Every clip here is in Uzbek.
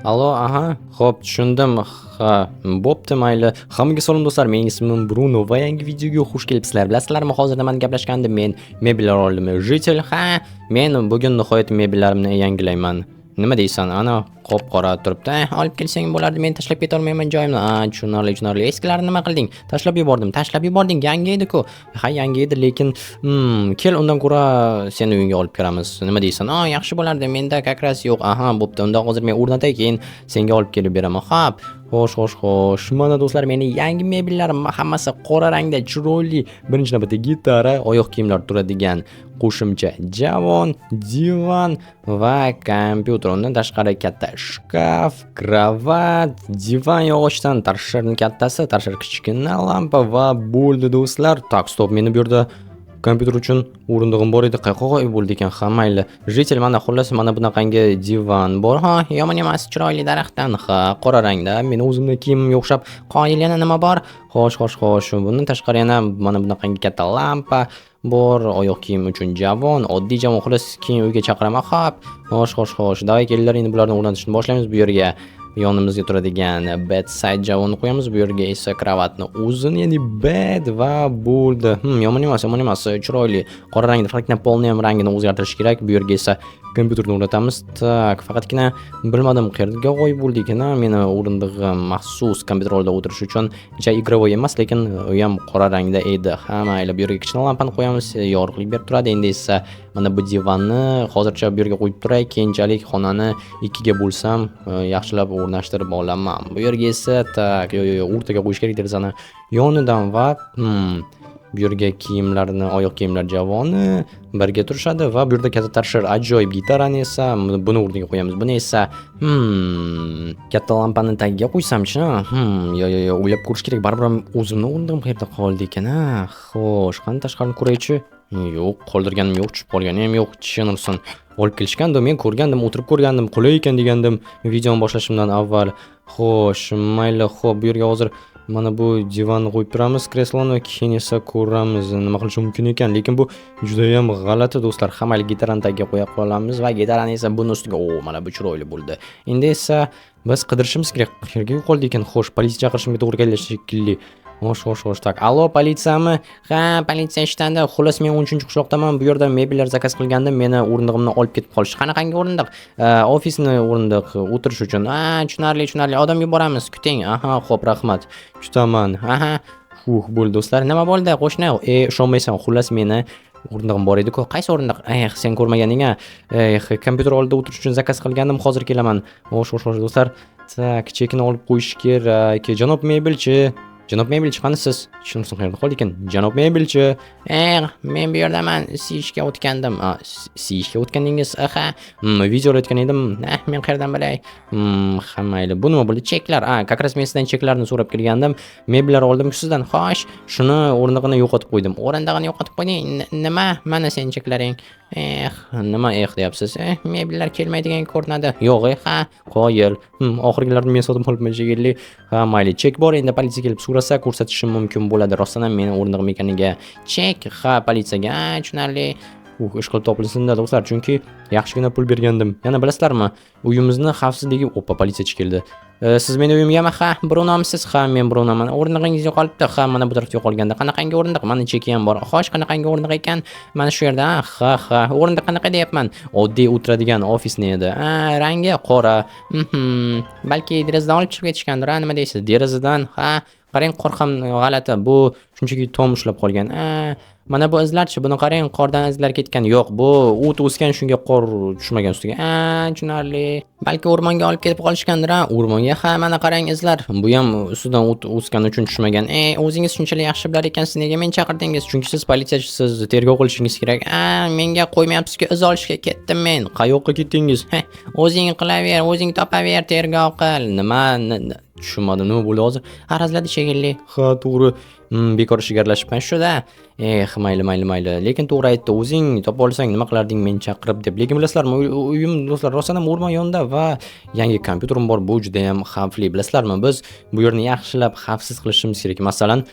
Allo, aha, xo'p, tushundim. Ha, bo'pti, mayli. Hammaga salom, do'stlar. Mening ismim Bruno va yangi videoga xush kelibsizlar. Bilasizlarmi, hozir nimani gaplashgandim men? Mebellar oldim. Житель, ha, men bugun nihoyat mebellarimni yangilayman. Nima deysan? Ana, qop-qora turibdi. Olib kelsang bo'lardi, men tashlab ketolmayman joyimni. A, tushunarli, tushunarli. Eskilarni nima qilding? Tashlab yubordim. Tashlab yubording, yangi edi-ku. Ha, yangi edi, lekin kel, undan ko'ra seni uyingga olib kiramiz. Nima deysan? A, yaxshi bo'lardi. Menda как раз yo'q. Aha, bo'pti. Unda hozir men o'rnatay, keyin senga olib kelib beraman. Xo'p. Xo'sh, xo'sh, xo'sh. Mana, do'stlar, meni yangi mebellarim hammasi qora rangda, chiroyli. Birinchi navbatda gitara, oyoq kiyimlar turadigan qo'shimcha javon, divan va kompyuter. Undan tashqari katta shkaf, кровать, divan yog'ochdan, tarshirni kattasi, tarshir kichkina, lampa va bo'ldi, do'stlar. Так, стоп, meni bu yerda kompyuter uchun o'rindig'im bor edi. Qayoqqa g'oyib bo'ldi ekan? Ha, mayli. Житель, mana, xullas, mana bunaqangi divan bor. Ha, yomon emas, chiroyli, daraxtdan. Ha, qora rangda. Meni o'zimni kiyimimga o'xshab. Qoyil, yana nima bor? Xo'sh, xo'sh, xo'sh. Bundan tashqari yana mana bunaqangi katta lampa bor, oyoq kiyim uchun javon, oddiy javon. Xullas, keyin uyga chaqiraman. Xo'p. Xo'sh, xo'sh, xo'sh. Давай, kelinglar, endi bularni o'rnatishni boshlaymiz. Bu yerga yonimizga turadigan bedside javonni qo'yamiz. Bu yerga esa кровать ni o'zini, ya'ni bed va bo'ldi. Yomon emas, yomon emas, chiroyli. Qora rangda, faqatgina polni ham rangini o'zgartirish kerak. Bu yerga esa kompyuterni o'rnatamiz. Так, faqatgina bilmadim, qayerga g'oyib bo'ldi ekan, a, meni o'rindig'im maxsus kompyuter oldida o'tirish uchun. Uncha игровой emas, lekin u ham qora rangda edi. Ha, mayli, bu yerga kichkina lampani qo'yamiz, yorug'lik berib turadi. Endi esa mana bu divanni hozircha bu yerga qo'yib turay, keyinchalik xonani ikkiga bo'lsam, yaxshilab o'rnashtirib olaman. Bu yerga esa, так, yo'q, yo'q, yo'q, o'rtaga qo'yish kerak derazani yonidan va bu yerga kiyimlarni, oyoq kiyimlar javoni birga turishadi va bu yerda katta tarshir, ajoyib. Gitarani esa buni o'rniga qo'yamiz. Buni esa katta lampani tagiga qo'ysamchi? Yo'q, yo'q, yo'q, o'ylab ko'rish kerak. Baribir ham o'zimni o'rindig'im qayerda qoldi ekan, a? Xo'sh, qani, tashqarini ko'raychi. Yo'q, qoldirganim yo'q, tushib qolgani ham yo'q. Chin ursin. Olib kelishgandi, men ko'rgandim, o'tirib ko'rgandim, qulay ekan degandim videoni boshlashimdan avval. Xo'sh, mayli, xo'p, bu yerga hozir mana bu divanni qo'yib turamiz, kresloni, keyin esa ko'ramiz nima qilish mumkin ekan. Lekin bu judayam g'alati, do'stlar. Ha, mayli, gitarani tagiga qo'ya qolamiz va gitarani esa buni ustiga. O, mana bu chiroyli bo'ldi. Endi esa biz qidirishimiz kerak. Qayerga yo'qoldi ekan? Xo'sh, politsiya chaqirishimga to'g'ri keldi shekilli. Xo'sh, xo'sh, xo'sh. Так, allo, politsiyami? Ha, politsiya ishlandi. Xullas, men 13-qishloqdaman. Bu yerda mebellar заказ qilgandim. Meni o'rindig'imni olib ketib qolishdi. Qanaqangi o'rindiq? Ofisni o'rindiq, o'tirish uchun. A, tushunarli, tushunarli. Odam yuboramiz, kuting. Aha, xo'p, rahmat. Kutaman. Aha. Fuh, bo'ldi, do'stlar. Nima bo'ldi, qo'shni? E, ishonmaysan, xullas, meni o'rindig'im bor edi-ku. Qaysi o'rindiq? Eh, sen ko'rmaganing a. Eh, kompyuter oldida o'tirish uchun заказ qilgandim, hozir kelaman. Xo'sh, xo'sh, xo'sh, do'stlar. Так, chekini olib qo'yish kerak. Janob mebelchi. Janob mebelchi, qani siz? Tushunsin, qayerda qoldi ekan? Janob mebelchi. Eh, men bu yerdaman. Siyishga o'tgandim. A, siyishga o'tgandingiz? Aha. Video olayotgan edim. Eh, men qayerdan bilay? Ha, mayli. Bu nima bo'ldi? Cheklar. A, как раз men sizdan cheklarni so'rab kelgandim. Mebellar oldim sizdan. Xo'sh, shuni o'rindig'ini yo'qotib qo'ydim. O'rindig'ini yo'qotib qo'yding? Nima? Mana sen cheklaring. Eh, nima eh deyapsiz? Eh, mebellar kelmaydigan ko'rinadi. Yo'q, eh, ha, qoyil. Oxirgilarni men sotib olibman shekilli. Ha, mayli, chek bor, endi politsiya kelib so'rasa ko'rsatishim mumkin bo'ladi. Rostdan ham meni o'rindig'im ekaniga. Chek, ha, politsiyaga, ha, tushunarli. Ish qilib topilsin-da, do'stlar, chunki yaxshigina pul bergandim. Yana bilasizlarmi, uyimizni xavfsizligi. Oppa, politsiyachi keldi. Siz meni uyimgami? Ha, Brunomisiz? Ha, men Brunoman. O'rindig'ingiz yo'qolibdi. Ha, mana bu tarafda yo'qolganda. Qanaqangi o'rindiq? Mana cheki ham bor. Xo'sh, qanaqangi o'rindiq ekan? Mana shu yerda. Ha, ha. O'rindiq qanaqa deyapman? Oddiy o'tiradigan ofisni edi. Ha, rangi qora. Balki derazadan olib chiqib ketishgandir, ha, nima deysiz? Derazadan, ha. Qarang, qor ham g'alati. Bu shunchaki tom ushlab qolgan. A, mana bu izlarchi, buni qarang, qordan izlar ketgan. Yo'q, bu o't o'sgan, shunga qor tushmagan ustiga. A, tushunarli. Balki o'rmonga olib ketib qolishgandir, ha? O'rmonga, ha, mana qarang, izlar. Bu ham ustidan o't o'sgani uchun tushmagan. E, o'zingiz shunchalik yaxshi bilar ekansiz, nega meni chaqirdingiz? Chunki siz politsiyachisiz, tergov qilishingiz kerak. A, menga qo'ymayapsizku, iz olishga ketdim men. Qayoqqa ketdingiz? Heh, o'zing qilaver, o'zing topaver, tergov qil. Nima? Tushunmadim, nima bo'ldi hozir? Arazladi shekilli. Ha, to'g'ri. Bekor ishga aralashibman shuda. Eh, mayli, mayli, mayli. Lekin to'g'ri aytdi. O'zing topa olsang nima qilarding meni chaqirib deb. Lekin bilasizlarmi, uyim, do'stlar, rostdan ham o'rmon yonida va yangi kompyuterim bor. Bu juda ham xavfli. Bilasizlarmi, biz bu yerni yaxshilab xavfsiz qilishimiz kerak. Masalan,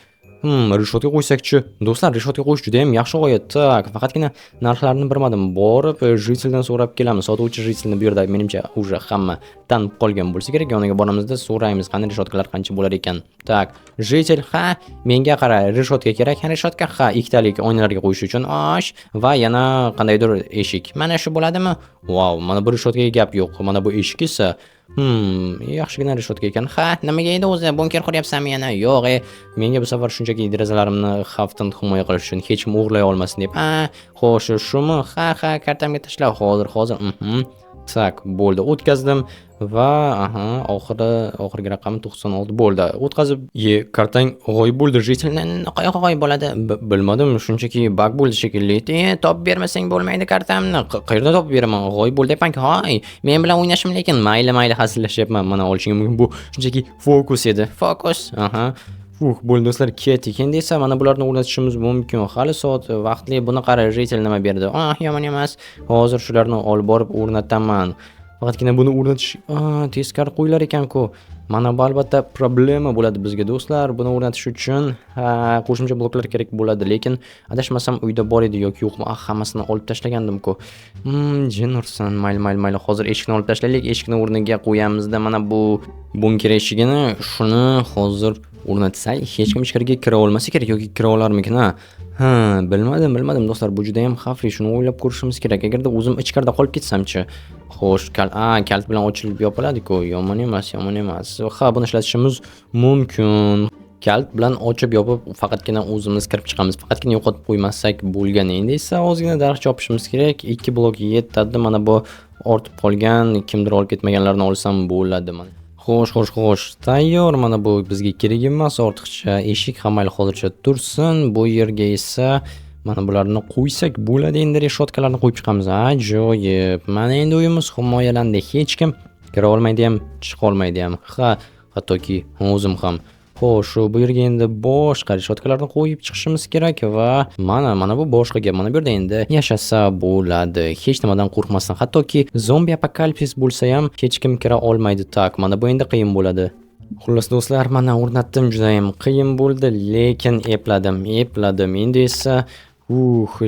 Reshotka qo'ysakchi? Do'stlar, reshotka qo'yish juda ham yaxshi g'oya. Так, faqatgina narxlarini bilmadim. Borib, житель dan so'rab kelamiz. Sotuvchi житель ni bu yerda menimcha уже hamma tanib qolgan bo'lsa kerak. Yoniga boramizda so'raymiz, qani reshotkalar qancha bo'lar ekan. Так, житель, ha, menga qara, reshotka kerak. Ha, reshotka, ha, ikkitalik oynalarga qo'yish uchun osh va yana qandaydir eshik. Mana shu bo'ladimi? Vau, mana bu reshotkaga gap yo'q. Mana bu eshik esa yaxshigina reshotka ekan. Ha, nimaga edi o'zi? Bunker quryapsanmi yana? Yo'q, menga bu safar shunchaki derazalarimni xavfdan himoya qilish uchun, hech kim o'g'irlay olmasin deb. Ha, xo'sh, shumi? Ha, kartamga tashla. Hozir, hozir. Так, bo'ldi. O'tkazdim va aha, oxiri oxirgi raqami 96 bo'ldi. O'tkazib, ye, kartang g'oyib bo'ldi, житель. Qayoqqa g'oyib bo'ladi? Bilmadim, shunchaki баг bo'ldi shekilli. E, topib bermasang bo'lmaydi kartamni. Qayerdan topib beraman? G'oyib bo'ldi deyapman-ku. Hoy, men bilan o'ynashim lekin. Mayli, mayli, hazillashyapman. Mana olishing mumkin. Bu shunchaki fokus edi. Fokus. Aha. Fuh, bo'ldi do'stlar, ketdik. Endi esa mana bularni o'rnatishimiz mumkin. Hali soat vaqtli. Buni qara, житель nima berdi? Ah, yomon emas. Hozir shularni olib borib o'rnataman. Faqatgina buni o'rnatish, teskari qo'yilar ekan-ku. Mana bu albatta problema bo'ladi bizga, do'stlar. Buni o'rnatish uchun, ha, qo'shimcha bloklar kerak bo'ladi, lekin adashmasam uyda bor edi yoki yo'qmi? Ah, hammasini olib tashlagandim-ku. Jin ursin. Mayli, mayli, mayli. Hozir eshikni olib tashlaylik. Eshikni o'rniga qo'yamizda mana bu bunker eshigini. Shuni hozir o'rnatsak, hech kim ichkariga kira olmasa kerak yoki kira olarmikin, ha? Ha, bilmadim, bilmadim do'stlar, bu juda ham xavfli. Shuni o'ylab ko'rishimiz kerak. Agarda o'zim ichkarida qolib ketsamchi? Xo'sh, kalit bilan ochilib yopiladi-ku. Yomon emas, yomon emas. Ha, buni ishlatishimiz mumkin. Kalit bilan ochib yopib faqatgina o'zimiz kirib chiqamiz. Faqatgina yo'qotib qo'ymasak bo'lgani. Endi esa ozgina daraxt chopishimiz kerak. 2 blok yetadi. Mana bu ortib qolgan, kimdir olib ketmaganlarni olsam bo'ladi mana. Xo'sh, xo'sh, xo'sh. Tayyor. Mana bu bizga kerak emas ortiqcha. Eshik ham mayli, hozircha tursin. Bu yerga esa mana bularni qo'ysak bo'ladi. Endi reshotkalarni qo'yib chiqamiz. Ajoyib. Mana endi uyimiz himoyalandi. Hech kim kira olmaydi ham, chiqa olmaydi ham. Ha, hattoki o'zim ham. Xo'sh, bu yerga endi boshqa reshotkalarni qo'yib chiqishimiz kerak va mana bu boshqa gap. Mana bu yerda endi yashasa bo'ladi. Hech nimadan qo'rqmasdan. Hattoki zombi apokalipsis bo'lsa ham hech kim kira olmaydi. Так, mana bu endi qiyin bo'ladi. Xullas do'stlar, mana o'rnatdim, judayam qiyin bo'ldi, lekin epladim, epladim. Endi esa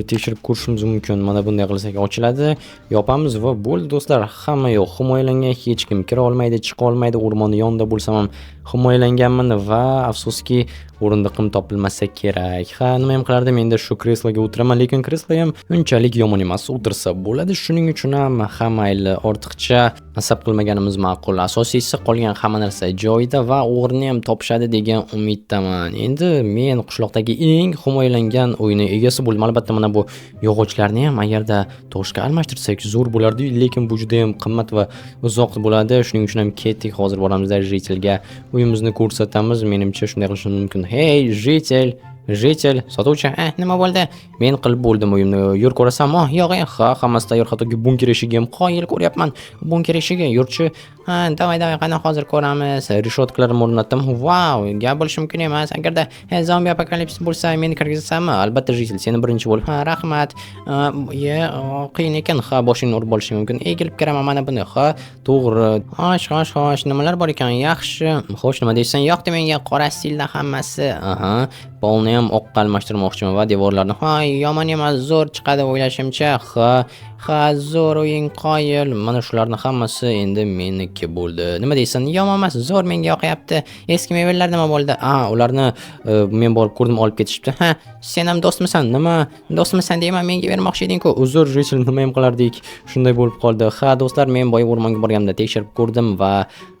tekshirib ko'rishimiz mumkin. Mana bunday qilsak ochiladi, yopamiz va bo'ldi do'stlar, hamma yoq himoyalangan, hech kim kira olmaydi, chiqa olmaydi. O'rmonni yonida bo'lsam ham himoyalanganman va afsuski o'rindiqim topilmasa kerak. Ha, nima ham qilardim, endi shu kresloga o'tiraman, lekin kreslo ham unchalik yomon emas, o'tirsa bo'ladi. Shuning uchun ham ha, mayli, ortiqcha asab qilmaganimiz ma'qul. Asosiysi qolgan hamma narsa joyida va o'g'rini ham topishadi degan umiddaman. Endi men qishloqdagi eng himoyalangan uyni egasi bo'ldim. Albatta mana bu yog'ochlarni ham agarda toshga almashtirsak zo'r bo'lardi, lekin bu juda ham qimmat va uzoq bo'ladi. Shuning uchun ham ketdik, hozir boramizda житель ga uyimizni ko'rsatamiz. Menimcha shunday qilishimiz mumkin. Hey, житель, житель, sotuvchi, nima bo'ldi? Men qilib bo'ldim uyimni. Yur, ko'rasanmi? Oh, yo'q, ha, hammasi tayyor, hattoki bunker eshigi ham qoyil ko'ryapman. Bunker eshigi, yurchi. Ha, давай, давай, qani hozir ko'ramiz. Reshotkalarimni o'rnatdim. Vau, gap bo'lishi mumkin emas. Agarda zombi apokalipsis bo'lsa, meni kirgizasanmi? Albatta, житель, seni birinchi bo'lib. Ha, rahmat. Ye, qiyin ekan. Ha, boshingni urib olishing mumkin. Egilib kiraman mana buni. Ha, to'g'ri. Xo'sh, xo'sh, xo'sh, nimalar bor ekan? Yaxshi. Xo'sh, nima deysan? Yoqdi menga qora stilda hammasi. Aha, polni ham oqqa almashtirmoqchiman va devorlarni. Ha, yomon emas, zo'r chiqadi o'ylashimcha. Ha, ha, zo'r uying qoyil. Mana shularni hammasi endi meniki bo'ldi. Nima deysan? Yomon emas, zo'r, menga yoqyapti. Eski mebellar nima bo'ldi? A, ularni men borib ko'rdim, olib ketishibdi. Ha, sen ham do'stmisan? Nima? Do'stmisan deyman, menga bermoqchi eding-ku. Uzr, житель, nima ham qilardik? Shunday bo'lib qoldi. Ha, do'stlar, men boya o'rmonga borganimda tekshirib ko'rdim va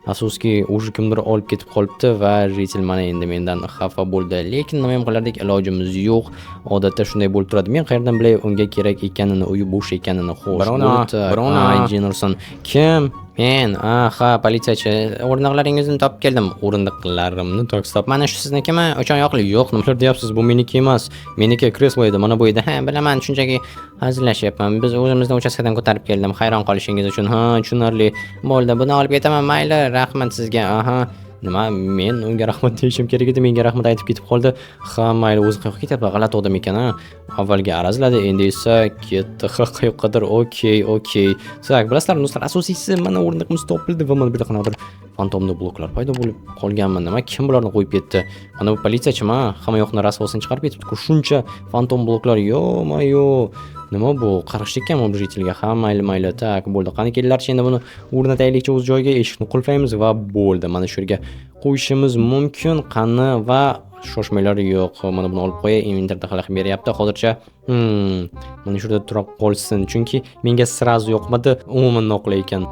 afsuski уже kimdir olib ketib qolibdi va житель mana endi mendan xafa bo'ldi. Lekin nima ham qilardik, ilojimiz yo'q. Odatda shunday bo'lib turadi. Men qayerdan bilay unga kerak ekanini, uyi bo'sh ekanini. Xo'sh, Bruno, bo'libdi. Bruno. Ay, jin ursin. Kim? Men. Aha, politsiyachi. O'rindiqlaringizni topib keldim. O'rindiqlarimni topib. Mana shu siznikimi? Uch oyoqli. Yo'q, nimalar deyapsiz? Bu meniki emas. Meniki kreslo edi, mana bu edi. Ha, bilaman, shunchaki hazillashyapman. Biz o'zimizni uchastkadan ko'tarib keldim. Hayron qolishingiz uchun. Ha, tushunarli. Bo'ldi, buni olib ketaman, mayli. Rahmat sizga. Aha. Nima, men unga rahmat deyishim kerak edi, menga rahmat aytib ketib qoldi. Ha, mayli, o'zi qayoqqa ketyapti? G'alati odam ekan, a. Avvalgi arazladi, endi esa ketdi. Ha, qayoqqadir. Okey, okey. Так, bilasizlarmi, do'stlar, asosiysi mana o'rindiqimiz topildi va mana bu yerda qanaqadir Фантомный bloklar paydo bo'lib qolganmi? Nima, kim bularni qo'yib ketdi? Mana bu politsiyachimi? Hamma yoqni rasvosini chiqarib ketibdi-ku. Shuncha фантом bloklar, ё-моё. Nima bu? Qarg'ish tekkanmi bu житель ga? Ha, mayli, mayli. Так, bo'ldi. Qani kelinglarchi, endi buni o'rnataylikchi o'z joyiga, eshikni qulflaymiz va bo'ldi. Mana shu yerga qo'yishimiz mumkin. Qani va shoshmanglar, yo'q. Mana buni olib qo'yay, inventarda xalaqit beryapti. Hozircha mana shu yerda tura qolsin, chunki menga сразу yoqmadi, umuman noqulay ekan.